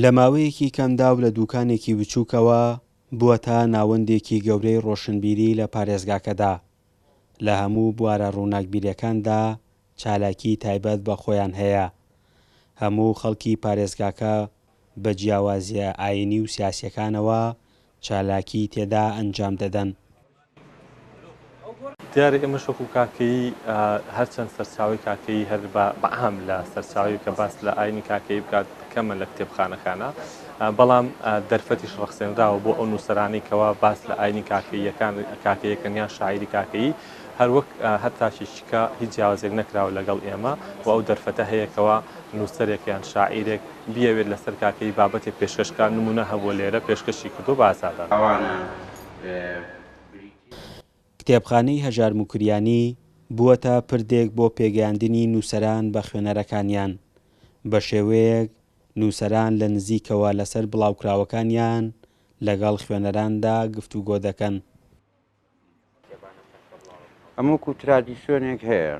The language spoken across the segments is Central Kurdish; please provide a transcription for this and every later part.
لە ماوەیەکی کەمدا و لە دووکانێکی بچووکەوە بووەتە ناوەندێکی گەورەی ڕۆشنبیری لە پارێزگاکەدا. لە هەموو بوارە ڕووناکبیریەکاندا چالاکی تایبەت بە خۆیان هەیە. هەموو خەڵکی پارێزگاکە بە جیاوازیە ئاینی و سیاسیەکانەوە چالاکی تێدا ئەنجام دەدەن. دیارە ئێمەش وەکو کاکەیی هەرچەند سەرچاوەی کاکەیی هەر بە عام لە سەرچاوەی کە باس لە ئاینی کاکەیی بکات کەمە لە کتێبخانەکانە بەڵام دەرفەتیش ڕەخسێنراوە بۆ ئەو نووسەرانەی کەوا باس لە ئاینی کاکەییەکان کاکەیەکەن یان شاعیری کاکەیی هەروەک هەر تاکێکی کە هیچ جیاوازێک نەکراوە لەگەڵ ئێمە و ئەو دەرفەتە هەیە کەوا نووسەرێک یان شاعیرێک بیەوێت لەسەر کاکەیی بابەتێک پێشکەش بکات نموونە هەبووە لێرە پێشکەشی کردووە بە ئازادانە. کتێبخانەی هەژار موکریانی بووەتە پردێک بۆ پێگەیاندنی نووسەران بە خوێنەرەکانیان، بە شێوەیەک نووسەران لە نزیکەوە لەسەر بڵاوکراوەکانیان لەگەڵ خوێنەراندا گفتوگۆ دەکەن. ئەمە وەکو ترادیسیۆنێک هەیە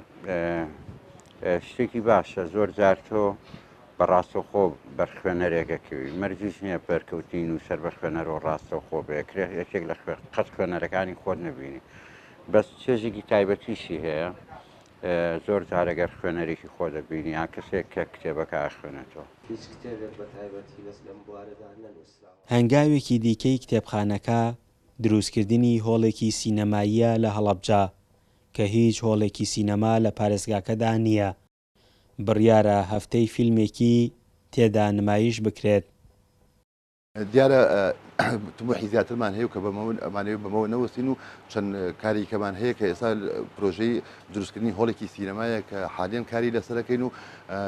شتێکی باشە زۆر جار تۆ بە ڕاستەوخۆ بەر خوێنەرێک ئەکەوی مەرجیش نییە بەرکەوتنی نووسەر بە خوێنەرەوە ڕاستەوخۆ بێ کرێ یەکێک لە خوێ قەت خوێنەرەکانی خۆت نەبینی بەس چێژێکی تایبەتیشی هەیە زۆر جارەگەر خوێنەرێکی خۆ دەبینی یان کەسێک کە کتێبەکە ئەخوێنێتەوە. هیچ کتێبێک بە تایبەتی بەس لەم بوارەدا نەنووسراوە. هەنگاوێکی دیکەی کتێبخانەکە دروستکردنی هۆڵێکی سینەماییە لە هەڵەبجە، کە هیچ هۆڵێکی سینەما لە پارێزگاکەدا نییە. بڕیارە هەفتەی فیلمێکی تێدا نمایش بکرێت. دیارە تموحی زیاترمان هەیە و کە بەمەوە ئەمانەوێت بەمەوە نەوەستین و چەند کاری کەمان هەیە کە ئێستا پرۆژەی دروستکردنی هۆڵێکی سینەمایە کە حالیان کاری لەسەرەکەین و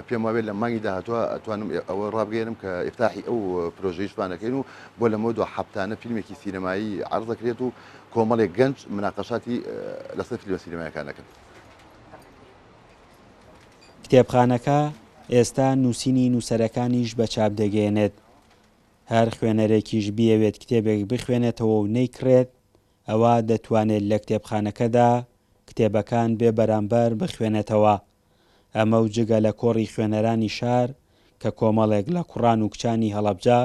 پێم وابێت لە مانگی داهاتوە ئەتوانم ئەوە ڕابگەیەنم کە ئیفتاحی ئەو پرۆژەیشمان ئەکەین و بۆ لەمەوە دوا هەفتانە فیلمێکی سینەمایی عەرز دەکرێت و کۆمەڵێک گەنج مناقەشاتی لەسەر فیلمە سینەمایەکان دەکەن. کتێبخانەکە ئێستا نووسینی نووسەرەکانیش بە چاپ دەگەیەنێت. هەر خوێنەرێکیش بیەوێت کتێبێک بخوێنێتەوە و نەیکڕێت، ئەوا دەتوانێت لە کتێبخانەکەدا کتێبەکان بێ بەرامبەر بخوێنێتەوە. ئەمە و جگە لە کۆڕی خوێنەرانی شار کە کۆمەڵێک لە کوڕان و کچانی هەڵەبجە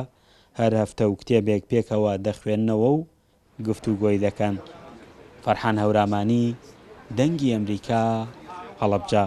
هەر هەفتە و کتێبێک پێکەوە دەخوێننەوە و گفتوگۆی دەکەن. فەرحان هەورامانی، دەنگی ئەمریکا، هەڵەبجە.